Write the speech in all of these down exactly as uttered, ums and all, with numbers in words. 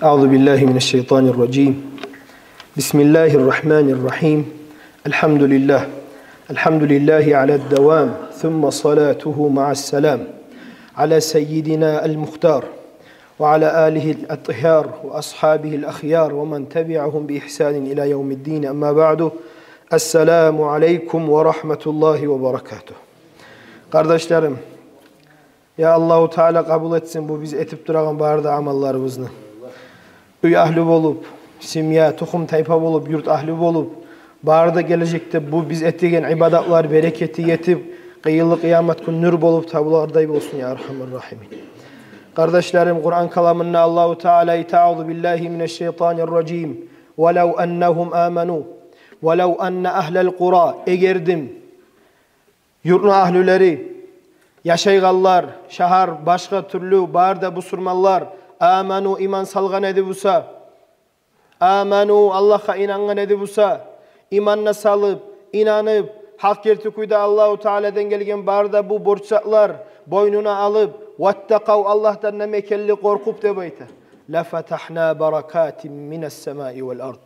أعوذ بالله من الشيطان الرجيم. بسم الله الرحمن الرحيم. الحمد لله. الحمد لله على الدوام، ثم صلاته مع السلام على سيدنا المختار وعلى آله الأطهار وأصحابه الأخيار ومن تبعهم بإحسان إلى يوم الدين. أما بعد، السلام عليكم ورحمة الله وبركاته. Къардашларым, я Аллагьу Таала къабул этсин бу биз этип турагъан бары да амалларыбызны. Уьй агьлю болуп, семья, тухум-тайпа болуп, юрт агьлю болуп, бары да гележекде бу биз этеген ибадатлар берекети етип, къыйынлы къыямат гюн нюр болуп табулардай болсун, я архамар рахимин. Къардашларым, Къуран каламында Аллагьу Таала айта: أعوذ بالله من الشيطان الرجيم. ولو أنهم آمنوا. ولو أن أهل القرى. Эгердим юртну агьлюлери, яшайгъанлар, шагьар, башгъа тюрлю, бары да бусурманлар, آمنوا, иман салгъан эди буса, آمنوا, Аллагьгъа инангъан эди буса, иманны салып, инанып, гьакъ герти кюйде Аллагьу Тааладан гелген бары да бу борч затлар бойнуна алып, واتقوا, Аллагьдан намекенли къоркъуп, деп айта. لفتحنا بركات من السماء والأرض.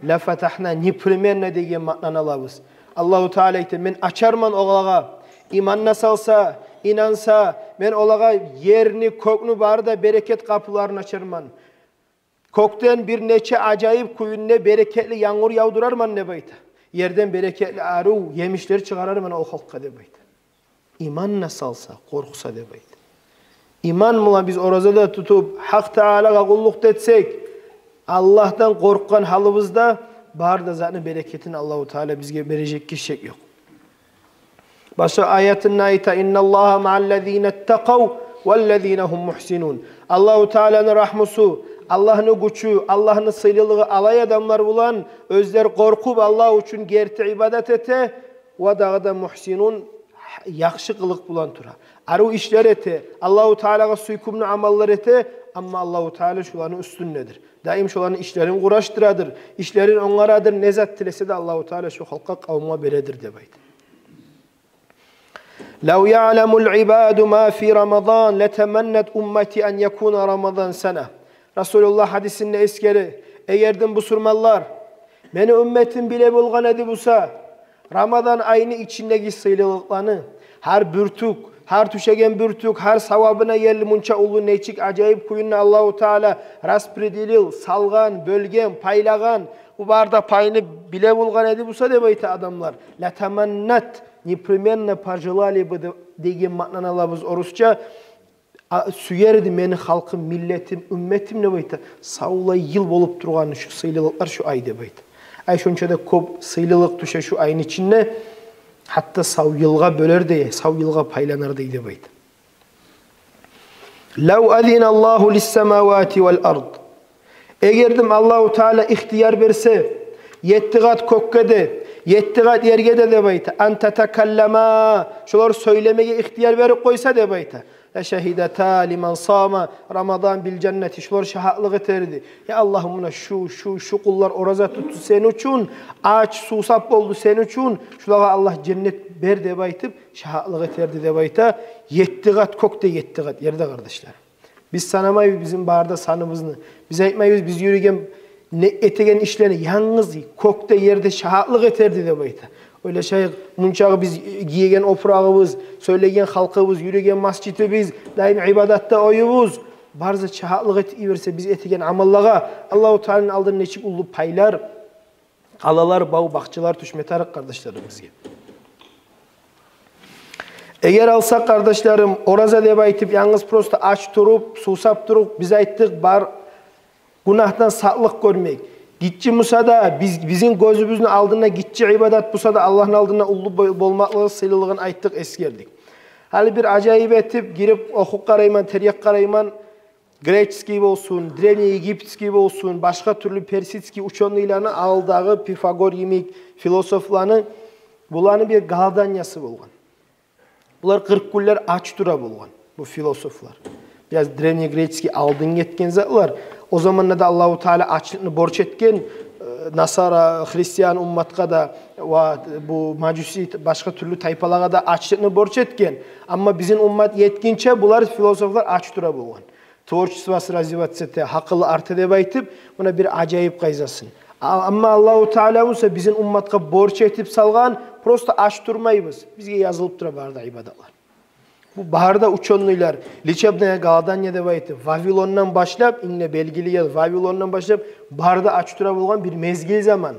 لفتحنا, непременно деген маънаны алабыз. Аллагьу Таала айта: мен ачарман олагъа, иманны салса, инанса, мен олагъа ерни, кёкню бары да берекет къапуларын ачарман. Кёкден бир нече ажайып кюйде берекетли янгур явдурарман, деп айта. Ерден берекетли арив емишлер чыгъарарман о халкъгъа, деп айта. Иманны салса, къоркъса, деп айта. Иман булан биз ораза да тутуп, Гьакъ Таалагъа къуллукъ да этсек, Аллагьдан къоркъгъан гьалыбызда бары да затны берекетин Аллагьу Таала бизге бережекге шек ёкъ. Башгъа аятында айта: إن الله مع الذين اتقوا والذين هم محسنون. Аллагьу Тааланы рагьмусу, Аллагьны гючю, Аллагьны сыйлылыгъы алай адамлар булан, оьзлер къоркъуп, Аллагь учун герти ибадат эте, ва дагъы да мугьсинун, яхшы къылыкъ булан тура. Арив ишлер эте, Аллагьу Таалагъа сюйкюмлю амаллар эте, амма Аллагьу Таала шуланы уьстюндедир. Даим шуланы ишлерин къурашдырадыр, ишлерин онгарадыр, не зат тилесе де Аллагьу Таала шу халкъгъа, къавумгъа бередир, деп айта. لو يعلم العباد ما في رمضان لتمنت أمتي أن يكون رمضان سنة. Расулуллагь гьадисинде эсгере: эгерден бусурманлар, мени умметим биле болгъан эди буса, Рамадан айны ичиндеги сыйлылыкъланы, гьар бюртюк, гьар тюшеген бюртюк, гьар савабына ерли мунча уллу нечик ажайып кюйде Аллагьу Таала распределил, салгъан, бёлген, пайлагъан, бу бары да пайны биле болгъан эди буса, деп айта, адамлар, لتمنت, непременно пожелали бы де-, деген маънаны алабыз орусча. А, сюер эди мени халкъым, миллетим, умметим, деп айта, савлай йыл болуп тургъаны шу сыйлылыкълар шу ай, деп айта. Ай, шонча да кёп сыйлылыкъ тюше шу айны ичинде, гьатта сав йылгъа бёлердей, сав йылгъа пайланардай, деп айта. لو أذن الله للسماوات والأرض. Эгердем Аллагьу Таала ихтияр берсе, етти къат кёкге де, етти къат ерге де, деп айта, أن تتكلما, шолар сёйлемеге ихтияр берип къойса, деп айта, لشهدتا لمن صام رمضان بالجنة, шолар шагьатлыкъ этер эди: я Аллагь, муна шу, шу, шу къуллар ораза тутду сен учун, ач, сувсап болду сен учун, шулагъа Аллагь женнет бер, деп айтып, шагьатлыкъ этер эди, деп айта. Етти къат кёк де, етти къат ер де, къардашлар. Биз санамайбыз бизин бары да саныбызны. Биз айтмайбыз биз юрюген, не этеген ишлени, янгыз кёк де, ер де шагьатлыкъ этер эди, деп айта. Ойлашайыкъ, мунчагъы биз гийеген опурагъыбыз, сёйлеген халкъыбыз, юрюген масжитибиз, даим ибадатда оюбуз, бары да шагьатлыкъ этип йиберсе биз этеген амаллагъа, Аллагьу Тааланы алдына нечик уллу пайлар, къалалар, бав-бакъчалар тюшме тарыкъ, къардашларым, бизге. Эгер алсакъ, къардашларым, ораза деп айтып, янгыз просто ач туруп, сувсап туруп, биз айтдыкъ, бар гюнагьдан сакълыкъ гёрмек. Гиччи буса да, биз, бизин гёзюбюзню алдында гиччи ибадат буса да, Аллагьны алдында уллу бол-, болмакълыгъы, сыйлылыгъын айтдыкъ, эсгердик. Гьали бир ажайып этип гирип охуп къарайман, тергеп къарайман, греческий болсун, древнеегипетский болсун, башгъа тюрлю персидский учёныйланы, алдагъы Пифагор йимик философланы, буланы бир голоданиясы болгъан. Булар къыркъ гюнлер ач тура болгъан бу философлар. Бираз древнегреческий, алдын гетген затлар. О заманда да Аллагьу Таала ачлыкъны борч этген, э, насара, христиан умматгъа да ва бу мажуси, башгъа тюрлю тайпалагъа да ачлыкъны борч этген. Амма бизин уммат етгинче булар, философлар, ач тура болгъан. творчествосу развиваться эте, гьакъылы арта деп айтып, муна бир ажайып къайдасын. А-, амма Аллагьу Таала буса бизин умматгъа борч этип салгъан, просто ач турмайбыз. Бизге язылып тура бары да ибадатлар. Бу бары да учёныйлар, лечебное голодание деп айтып, Вавилондан башлап, инг де белгили ер Вавилондан башлап, бары да ач тура болгъан бир мезгил заман.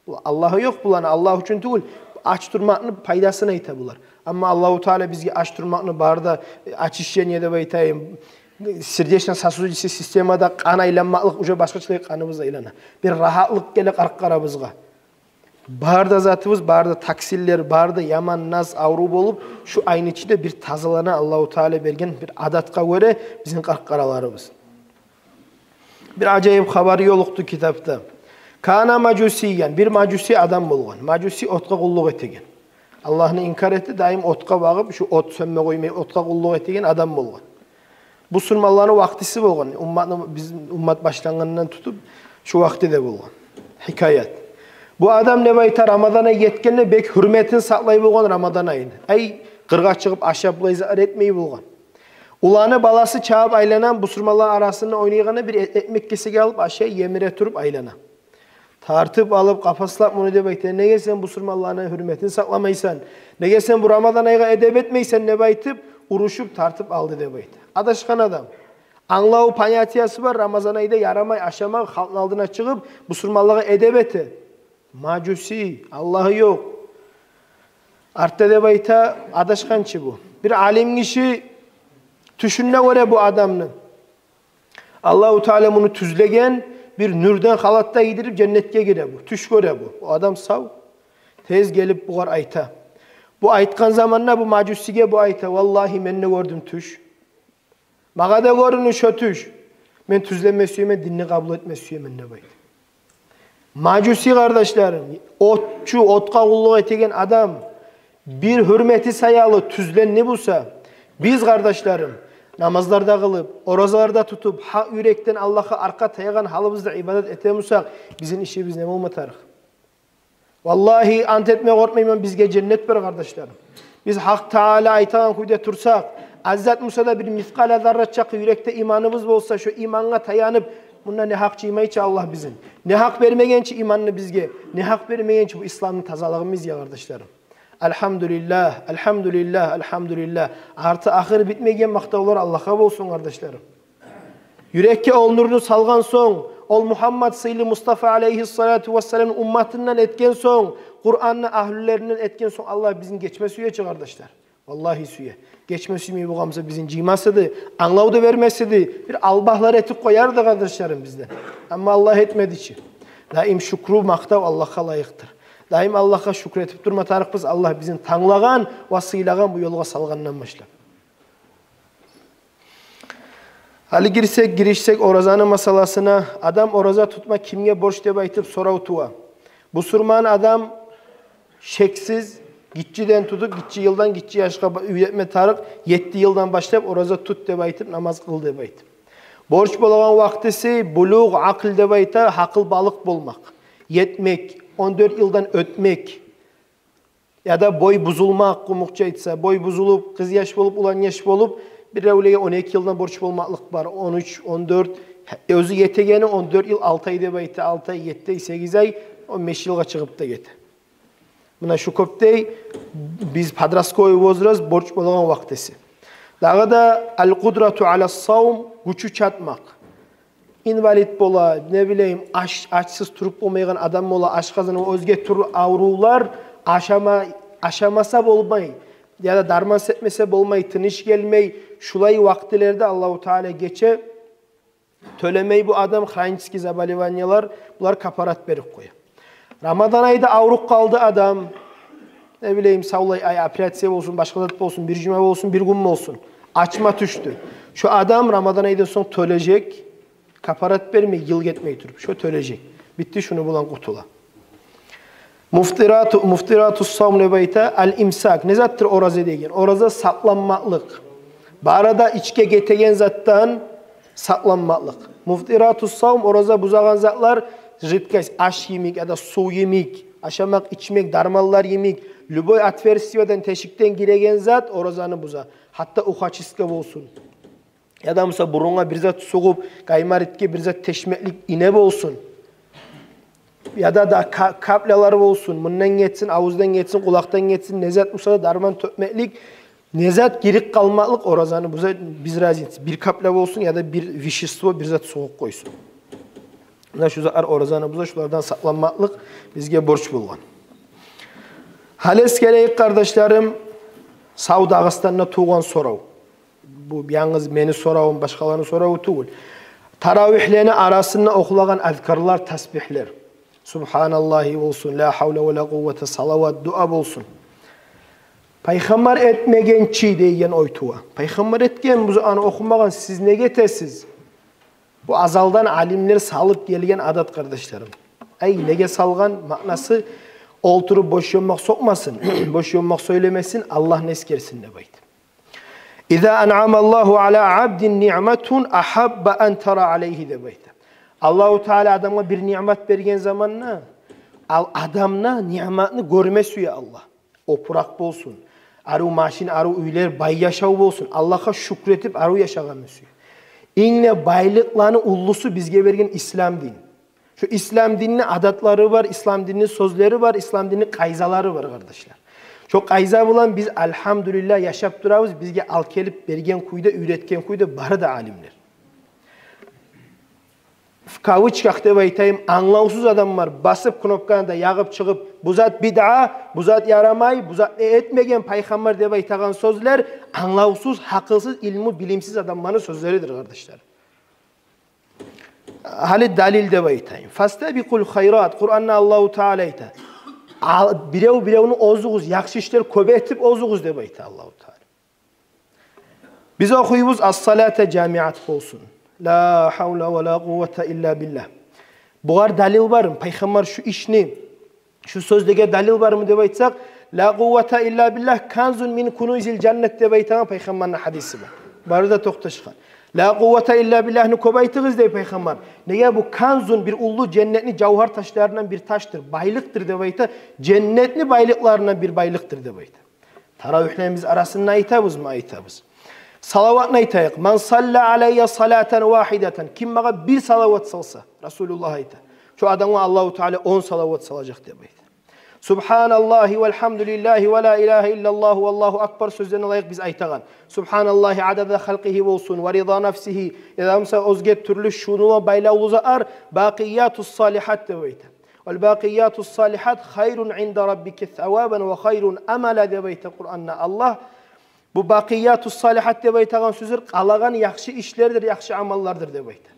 Бу Аллагьы ёкъ буланы, Аллагь учун тюгюл, ач турмакъны пайдасын айта булар. Амма Аллагьу Таала бизге ач турмакъны бары да, э, очищение деп айтайым, сердечно-сосудистый системада къан айланмакълыкъ, уже башгъачалай къаныбыз айлана. Бир рагьатлыкъ геле къаркъарабызгъа. Бары да затыбыз, бары да токсинлер, бары да яман нас, аврув болуп, шу айны ичинде бир тазалана Аллагьу Таала берген бир адатгъа гёре бизин къаркъараларыбыз. Бир ажайып хабар ёлукъду китапда. Кана мажусиян, бир мажуси адам болгъан. Мажуси отгъа къуллукъ этеген. Аллагьны инкар этди, даим отгъа багъып, шу от сёнме къоймай, отгъа къуллукъ этеген адам болгъан. Бусурманланы вакътиси болгъан. Умматны, биз уммат башлангъандан тутуп, шу вакътиде болгъан. Хикаят. Бу адам не айта, Рамадан ай етгенде бек гьюрметин сакълай болгъан Рамадан айны. Ай, къыргъа чыгъып ашап, булай зат этмей болгъан. Уланы, баласы чабып айлана, бусурманлар арасында ойнайгъанда бир э-, экмек кесеги алып ашай, емире туруп айлана. Тартып алып, къапаслап муну деп айта: «Неге сен бусурманланы гьюрметин сакъламайсан? Неге сен бу Рамадан айгъа эдеп этмейсен?» — деп айтып, урушуп тартып алды деп айта. Адашгъан адам. Англав понятиясы бар, Рамазан айда ярамай ашамакъ, халкъны алдына чыгъып, бусурманлагъа эдеп эте. Мажуси, Аллагьы ёкъ. Артда деп айта, адашгъан чы бу. Бир алим гиши тюшюнде гёре бу адамны. Аллагьу Таала муну тюзлеген, бир нюрден халат да гийдирип, женнетге гире бу. Тюш гёре бу. О адам сав. Тез гелип бугъар айта. Бу айтгъан заманда бу мажусиге бу айта: «Валлагьи, мен де гёрдюм тюш. Магъа да гёрюндю шо тюш. Мен тюзленме сюемен, динни къабул этме сюемен», — деп айта. Мажуси, къардашларым, отчу, отгъа къуллукъ этеген адам, бир гьюрмети саялы тюзленди буса, биз, къардашларым, намазлар да къылып, оразалар да тутуп, гьакъ юрекден Аллагьгъа аркъа таягъан гьалыбызда ибадат эте бусакъ, бизин ишибиз не болма тарыкъ? Валлагьи, ант этме къоркъмайман, бизге женнет бар, къардашларым. Биз Гьакъ Таала айтагъан кюйде турсакъ, аз зат буса да, бир мискъала зарра чакъы юрекде иманыбыз болса, шо имангъа таянып, мунда негьакъ жыймай чы Аллагь бизин. Негьакъ бермеген чи иманны бизге, негьакъ бермеген чи бу исламны тазалыгъын бизге, къардашларым. Альгьамдулиллагь, альгьамдулиллагь, альгьамдулиллагь. Арты-ахыры битмеген макътавлар Аллагьгъа болсун, къардашларым. Юрекге ол нюрню салгъан сонг, ол Мугьаммад сыйлы Мустафа алейгьиссалату вассаламны умматындан этген сонг, Къуранны агьлюлеринден этген сонг, Аллагь бизин гечме сюе чи, къардашлар. Валлагьи, сюе. Гечме сюймей болгъан буса, бизин жыймас эди, англав да бермес эди, бир албагьлар этип къоярды, къардашларым, бизден. Амма Аллагь этмеди чи. Даим шюкрю, макътав Аллагьгъа лайыкъдыр. Даим Аллагьгъа шюкюр этип турма тарыкъбыз, Аллагь бизин танглагъан ва сыйлагъан, бу ёлгъа салгъандан башлап. Гьали гирсек, гиришсек оразаны масъаласына, адам ораза тутма кимге борч деп айтып сорав тува. Бусурман адам шексиз гиччиден тутуп, гиччи йылдан, гиччи яшгъа ба-, уьйретме тарыкъ, етти йылдан башлап ораза тут деп айтып, намаз къыл деп айтып. Борч болагъан вакътиси булугъ, акъл деп айта, гьакъыл балыкъ болмакъ, етмек, он дёрт йылдан оьтмек. Яда бой бузулмакъ, къумукъча айтса, бой бузулуп, къыз яш болуп, улан яш болуп, биревлеге он эки йылдан борч болмакълыкъ бар, он уьч, он дёрт, оьзю етегени он дёрт йыл алты ай деп айта, алты ай, етти ай, сегиз ай, он беш йылгъа чыгъып да гете. Муна шу кёпдей биз подростковый возраст борч болагъан вакътиси. Дагъы да аль-къудрату аля савм, гючю чатмакъ. Инвалид бола, не билейим, ач, ачсыз туруп болмайгъан адам бола, ашкъазан ва оьзге тюрлю аврувлар, ашама-, ашамаса болмай, яда дарман сепмесе болмай, тыныш гелмей, шулай вакътилерде Аллагьу Таала гече, тёлемей бу адам, хронический заболеваниялар, булар капарат берип къоя. Рамадан айда авруп къалды адам, не билейим, савлай ай, операция болсун, башгъа зат болсун, бир жума болсун, бир гюн болсун, ачма тюшдю. Шо адам Рамадан айдан сонг тёлежек, капарат бермей, йыл гетмей туруп, шо тёлежек. Битди, шуну булан къутула. Муфтирату, муфтирату савм деп айта, аль-имсак. Не затдыр ораза деген? Ораза сакъланмакълыкъ. Бары да ичге гетеген затдан сакъланмакълыкъ. Муфтирату савм, ораза бузагъан затлар: жидкость, аш йимик яда сув йимик, ашамакъ, ичмек, дарманлар йимик, любой отверстиеден, тешикден гиреген зат оразаны буза. Гьатта ухачистка болсун. яда буса бурунгъа бир зат сугъуп, гайморитге бир зат тешмеклик ине болсун, яда да ка-, каплялар болсун, мундан гетсин, авуздан гетсин, къулакъдан гетсин, не зат буса да дарман тёкмеклик, не зат гирип къалмакълыкъ оразаны буза, биз разница, бир капля болсун яда бир вещество, бир зат сугъуп къойсун. Муна шу затлар оразаны буза, шулардан сакъланмакълыкъ бизге борч болгъан. Гьали эсгерейик, къардашларым, сав Дагъыстанда тувгъан сорав. Бу янгыз мени соравум, башгъаланы сораву тюгюл. Таравигьлени арасында охулагъан азкарлар, тасбигьлер. Субгьаналлагьи болсун, ла гьавла ва ла къуввата, салават, дуа болсун. Пайхаммар этмеген чи деген ой тува. Пайхаммар этген, бу затны охумагъан, сиз неге этесиз? Бу азалдан алимлер салып гелген адат, къардашларым. Ай, неге салгъан? Маънасы, олтуруп бош ёммакъ сокъмасын, бош ёммакъ сёйлемесин, Аллагьны эсгерсин деп айтып. Иза анъама Аллагьу ала абдин ниъматун агьабба ан тара алайгьи деп айта. Аллагьу Таала адамгъа бир ниъмат берген заманда, ал адамны ниъматны гёрме сюе Аллагь. Опуракъ болсун, арив машин, арив уьйлер, бай яшав болсун, Аллагьгъа шюкюр этип арив яшагъанны сюе. Инг де байлыкъланы уллусу бизге берген ислам дин. Шо ислам динни адатлары бар, ислам динни сёзлери бар, ислам динни къайдалары бар, къардашлар. Шо къайда булан биз, альгьамдулиллагь, яшап турабыз, бизге ал гелип берген кюйде, уьйретген кюйде бары да алимлер. В кавычках деп айтайым, англавсуз адамлар, басып кнопканы да ягъып чыгъып, бу зат бидъа, бу зат ярамай, бу зат не этмеген пайхаммар деп айтагъан сёзлер англавсуз, гьакъылсыз, илму билимсиз адамланы сёзлеридир, къардашлар. Гьали далил деп айтайым. Фастабикъул хайрат, Къуранда Аллагьу Таала айта. Ал, бирев-биревню озугъуз, яхшы ишлер кёп этип озугъуз деп айта Аллагьу Таала. Биз охуйбуз: «Ас-салата жамиат болсун». Ла гьавла ва ла къуввата илла биллагь. Бугъар далил бармы? Пайхаммар шу ишни, шу сёзлеге далил бармы деп айтсакъ, «Ла къуввата илла биллагь канзун мин кунузил жаннат» деп айтагъан пайхаммарны гьадиси бар. Бары да токъташгъан. «Ла къуввата илла биллагьны» кёп айтыгъыз дей пайхаммар. Неге? Бу канзун, бир уллу женнетни жавгьар ташларындан бир ташдыр, байлыкъдыр деп айта. Женнетни байлыкъларындан бир байлыкъдыр деп айта. Таравигьлени биз арасында айтабызмы? Айтабыз. Салаватны айтайыкъ. «Ман салла алайя салатан вагьидатан». Ким магъа бир салават салса, Расулуллагь айта, шо адамгъа Аллагьу Таала он салават салажакъ деп айта. «Субгьаналлагьи валгьамдулиллагьи ва ла илагьа иллаллагьу валлагьу акбар» сёзден алайыкъ биз айтагъан. «Субгьаналлагьи адада халкъигьи» болсун, «ва рида нафсигьи», яда буса оьзге тюрлю шуну булан байлавлу затлар, «бакъиятус салигьат» деп айта. «Вал бакъиятус салигьат хайрун инда раббики савабан ва хайрун амала» деп айта Къуранда Аллагь. Бу «бакъиятус салигьат» деп айтагъан сёзлер къалагъан яхшы ишлердир, яхшы амаллардыр деп айта.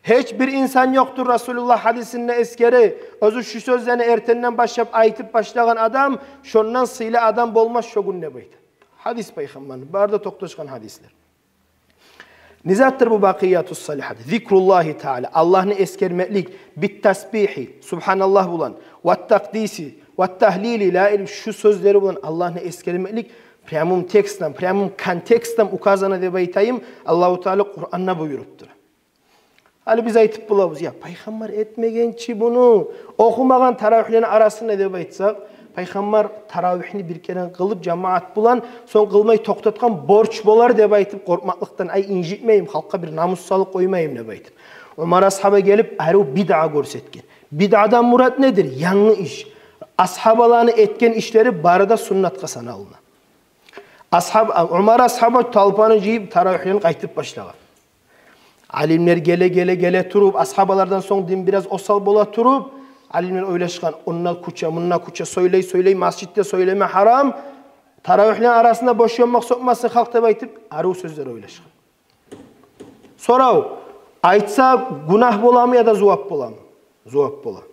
Гьеч бир инсан ёкъдур, Расулуллагь гьадисинде эсгере, оьзю шу сёзлени эртенден башлап айтып башлагъан адам, шондан сыйлы адам болмас шо гюн деп айта. Гьадис пайхаммарны, бары да токъташгъан гьадислер. Не затдыр бу бакъиятус салигьат? Зикруллагьи таала, Аллагьны эсгермеклик, бит тасбигьи, субгьаналлагь булан, ват такъдиси, ват тагьлили, ла ил-, шу сёзлери булан Аллагьны эсгермеклик, прямым текстом, прямым контекстом указано деп айтайым, Аллагьу Таала Къуранда буюруп тура. Гьали биз айтып болабыз: «Я, пайхаммар этмеген чи буну, охумагъан таравигьлени арасында», – деп айтсакъ, пайхаммар таравигьни бир керен къылып жамаат булан, сонг къылмай токътатгъан борч болар деп айтып, къоркъмакълыкъдан, ай, инжитмейим, халкъгъа бир намус салып къоймайым деп айтып. Умар асгьаба гелип, арив бидъа гёрсетген. Бидъадан мурат недир? Янгы иш. Асгьабаланы этген ишлери бары да суннатгъа саналына. Асгьаб-, Умар асгьаба толпаны жыйып, таравигьлени къайтып башлагъан. Алимлер геле, геле, геле туруп, асгьабалардан сонг дин бираз осал бола туруп, алимлер ойлашгъан: «Онда куча, мунда куча, сёйлей, сёйлей, масжидде сёйлеме гьарам, таравигьлени арасында бош ёммакъ сокъмасын халкъ», – деп айтып, арив сёзлер ойлашгъан. Сорав: айтса, гюнагь боламы яда зувап боламы? Зувап бола.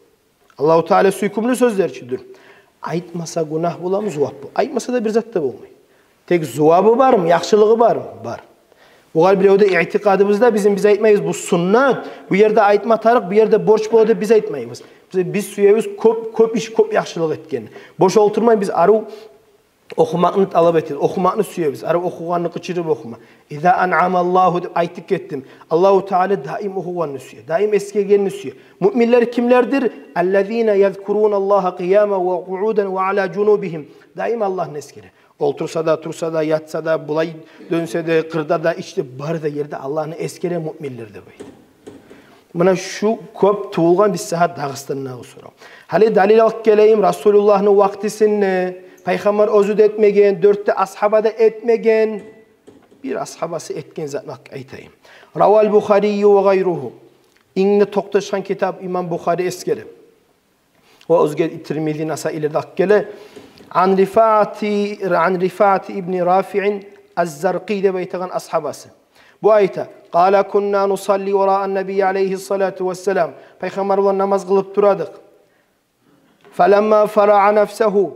Аллагьу Таала сюйкюмлю сёзлер чи дюр. Айтмаса, гюнагь боламы, зувап бола? Айтмаса да бир зат да болмай. Тек зувабы бармы, яхшылыгъы бармы? Бар. Огъар биревде, иътикъадыбызда бизин, биз айтмайбыз: «Бу суннат, бу ерде айтма тарыкъ, бу ерде борч бола», – деп биз айтмайбыз. Биз, биз сюебиз кёп, кёп иш, кёп яхшылыкъ этгенни. Бош олтурмай, биз арив охумакъны талап этебиз, охумакъны сюебиз. Арив охугъанны къычырып охума. «Иза анъама Аллагьу» деп айтып гетдим. Аллагьу Таала даим охугъанны сюе, даим эсгергенни сюе. Муъминлер кимлердир? «Аллазина язкуруна Аллагьа къияман ва къуудан ва ала жунубигьим». Даим Аллагьны эсгере. Олтурса да, турса да, ятса да, булай дёнсе де, къырда да, ичде, бары да ерде Аллагьны эсгере муъминлер деп айта. Муна шу кёп тувулгъан биз сагьат Дагъыстандагъы сорав. Гьали далил алып гелейим, Расулуллагьны вакътисинде пайхаммар оьзю де этмеген, дёрт де асгьаба да этмеген, бир асгьабасы этген затны айтайым. رواه البخاري وغيره. Инг де токъташгъан китап имам Бухари эсгере. Ва оьзге Тирмизи, Насаилер де алып геле. عن رفاعة، عن رفاعة بن رافع الزرقي деп айтагъан асгьабасы. Бу айта: قال: كنا نصلي وراء النبي عليه الصلاة والسلام. Пайхаммар булан намаз къылып турадыкъ. فلما فرغ نفسه،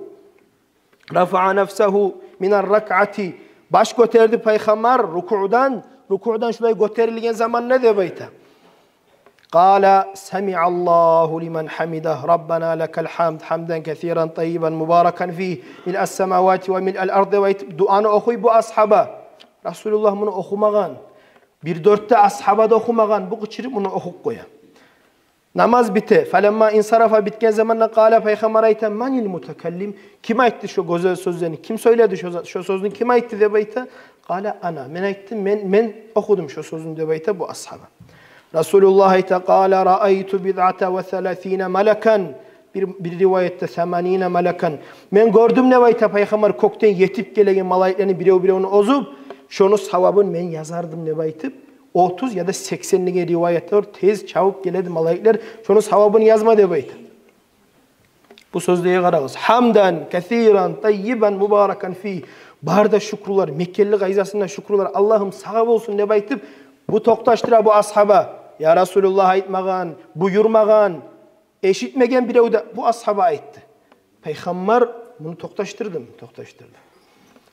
رفع نفسه من الركعة. Баш гётерди пайхаммар рукуъдан, рукуъдан шулай гётерилген заманда деп айта. قال: سمع الله لمن حمده، ربنا لك الحمد، حمدا كثيرا طيبا مباركا فيه، ملء السماوات وملء الأرض деп айтып, дуаны охуй бу асгьаба. Расулуллагь муну охумагъан. Бир дёрт де асгьаба да охумагъан. Бу къычырып муну охуп къоя. Намаз бите. فلما انصرف, битген заманда, قال, пайхаммар айта: من المتكلم؟ Ким айтды шо гёзел сёзлени? Ким сёйледи шо за-, шо сёзню ким айтды деп айта. قال: أنا. Мен айтдым, мен, мен охудум шо сёзню деп айта бу асгьаба. Расулуллагь айта: قال: رأيت بضعة وثلاثين ملكا. Бир, бир риваятда ثمانين ملكا. Мен гёрдюм деп айта пайхаммар, кёкден етип гелеген малайиклени бирев-биревню озуп, шону савабын мен язардым деп айтып, отуз яда сексен деген риваят бар, тез чабып геледи малайиклер, шону савабын язма деп айта. Бу сёзлеге къарагъыз. حمدا كثيرا طيبا مباركا فيه. Бары да шюкюрлер, мекенли къайдасында шюкюрлер, Аллагьым, сагъа болсун деп айтып, бу токъташдыра бу асгьаба. Я Расулуллагь айтмагъан, буюрмагъан, эшитмеген бирев де, бу асгьаба айтды. Пайхаммар муну токъташдырдымы? Токъташдырды.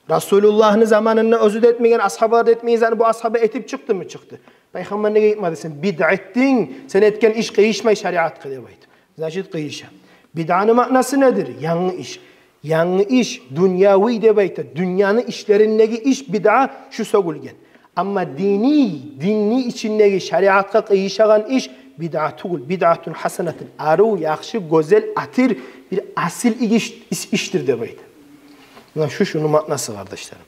Расулуллагьны заманында оьзю де этмеген, асгьабалар да этмеген затны бу асгьаба этип чыкъдымы? Чыкъды. Пайхаммар неге айтмады: сен бидъа этдинг, сен этген иш къыйышмай шариатгъа деп айтып. Значит, къыйыша. Бидъаны маънасы недир? Янгы иш. Янгы иш, дюньяви деп айта, дюньяны ишлериндеги иш бидъа, шу сёгюлген. Амма дини, динни ичиндеги шариатгъа къыйышагъан иш бидъа тюгюл, بدعة حسنة, арив, яхшы, гёзел, атир, бир асил иги иш, иш, ишдир деп айта. Муна шу, шуну маънасы, къардашларым.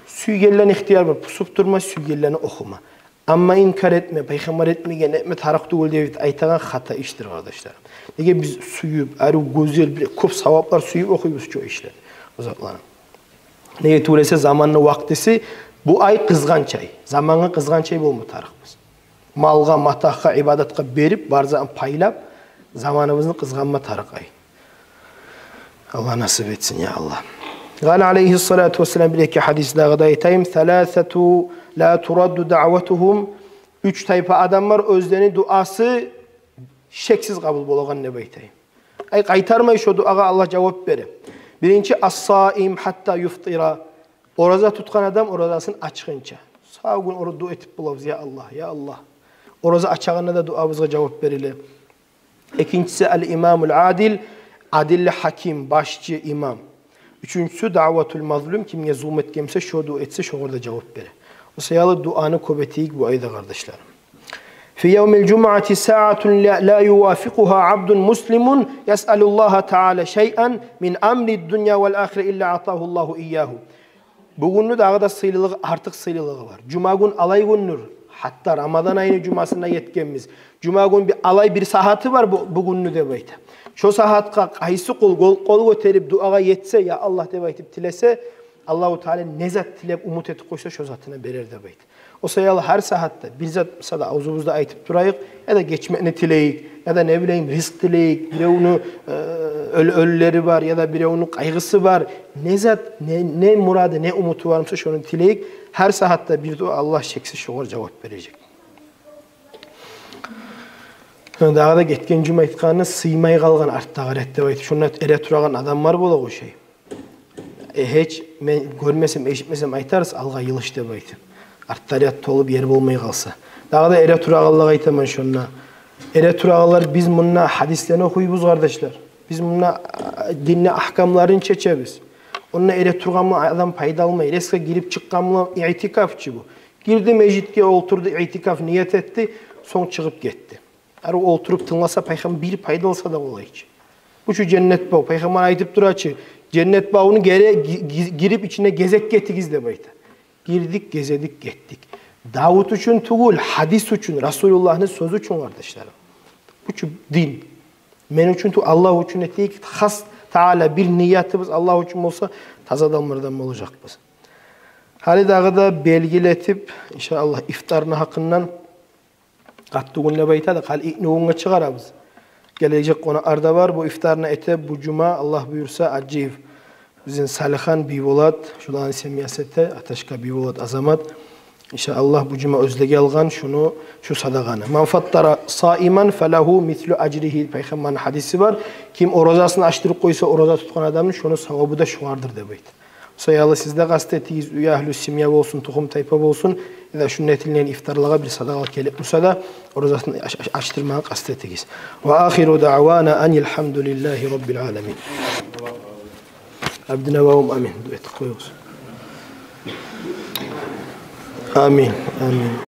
Сюйгенлени ихтияры бар, пусуп турма, сюйгенлени охума. Амма инкар этме, пайхаммар этмеген, этме тарыкъ тюгюл деп айтагъан хата ишдир, къардашларым. Неге биз сююп, арив, гёзел, бир кёп саваплар сююп охуйбуз чу ишлени, о затланы? Неге тюгюл эсе заманны вакътиси, бу ай къызгъанч ай. Замангъа къызгъанч ай болма тарыкъбыз. Малгъа, матагьгъа, ибадатгъа берип, бар затын пайлап, заманыбызны къызгъанма тарыкъ ай. Аллагь насип этсин, я Аллагь. قال عليه الصلاة والسلام, бир-эки гьадис дагъы да айтайым. ثلاثة لا ترد دعوتهم. Уьч тайпа адам бар, оьзлени дуасы шексиз къабул болагъан деп айтайым. Ай, къайтармай шо дуагъа, Аллагь жавап бере. Биринчи: الصائم حتى يفطر. Ораза тутгъан адам оразасын ачгъынча. Сав гюн ораза дуа этип болабыз: я Аллагь, я Аллагь. Ораза ачагъанда да дуабызгъа жавап бериле. Экинчиси: الإمام العادل, адилли гьаким, башчы, имам. Уьчюнчюсю: دعوة المظلوم, кимге зулму этген буса, шо дуа этсе, шогъар да жавап бере. О саялы дуаны кёп этейик бу айда, къардашларым. في يوم الجمعة ساعة لا، لا يوافقها عبد مسلم يسأل الله تعالى شيئا من أمر الدنيا والآخرة إلا أعطاه الله إياه. Бугюнню дагъы да сыйлылыгъы, артыкъ сыйлылыгъы бар. Жума гюн алай гюндюр, гьатта Рамадан айны жумасына етгенбиз. Жума гюн бир алай бир сагьаты бар бу, бугюнню деп айта. Шо сагьатгъа къайсы къул къол, къол гётерип дуагъа етсе, я Аллагь деп айтып тилесе, Аллагьу Таала не зат тилеп, умут этип къойса, шо затына берер деп айта. О саялы гьар сагьатда бир зат, мисал, авзубузда айтып турайыкъ, яда гечмекни тилейик, яда, не билейим, ризкъ тилейик, биревню, э, оьл-, оьлюлери бар, яда биревню къайгъысы бар. Не зат, не, не мурады, не умуту бар буса, шону тилейик. Гьар сагьатда бир дуа, Аллагь шексиз шогъар жавап бережек. Дагъы да гетген жума айтгъаны, сыймай къалгъан артдагъы рет деп айтып, шонда эретурагъан адамлар бола къошай. Э, гьеч, мен гёрмесем, эшитмесем, айтарсыз, алгъа йылыш деп айтып. Артда ряд толуп, ер болмай къалса. Дагъы да эретурагъанлагъа айтаман шонда. Эретурагъанлар, биз мунда гьадислени охуйбуз, къардашлар. Биз мунда, а, динни агькамларын чечебиз. Онда эретургъан булан адам пайда алмай. Резко гирип чыкъгъан булан, иътикаф чы бу. Гирди межитге, олтурду, иътикаф ният этди, сонг чыгъып гетди. Арив олтуруп тынгласа, пайхаммар, бир пайда алса да болай чы. Бу чу женнет бав. Пайхаммар айтып тура чы, женнет бавуну гере-, ги-, ги-, гирип ичине гезек гетигиз деп айта. Гирдик, гезедик, гетдик. Давут учун тюгюл, гьадис учун, Расулуллагьны сёзю учун, къардашларым. Бу чу дин. Мен учун тюгюл, Аллагь учун этейик. Хас Таала бир ниятыбыз Аллагь учун болса, таза адамлардан болажакъбыз. Гьали дагъы да белгилетип, иншааллагь, ифтарны гьакъындан. Къатты гюн деп айтады, къал итни гюнге чыгъарабыз. Гележек къонакълар да бар. Бу ифтарны эте бу жума, Аллагь буюрса, Аджиев бизин Салихан, Бийболат, шуланы семьясы эте, Аташка, Бийболат, Азамат. Иншааллагь, бу жума оьзлеге алгъан шуну, шу садагъаны. «Ман фаттара саиман фалагьу мислу ажригьи», пайхаммарны гьадиси бар. Ким оразасын ачдырып къойса, ораза тутгъан адамны, шуну савабы да шугъардыр деп айта. Шо саялы сиз де къаст этигиз, уьягьлю, семья болсун, тухум-тайпа болсун, яда шунда этилинген ифтарлагъа бир садагъа гелип буса да, оразасын ач-, ач-, ачдырмагъа къаст этигиз. Ва ахиру даъвана анил гьамдулиллагьи раббил аламин. Абдина ва ум амин. Дуа этип къоюгъуз. Амин. Амин.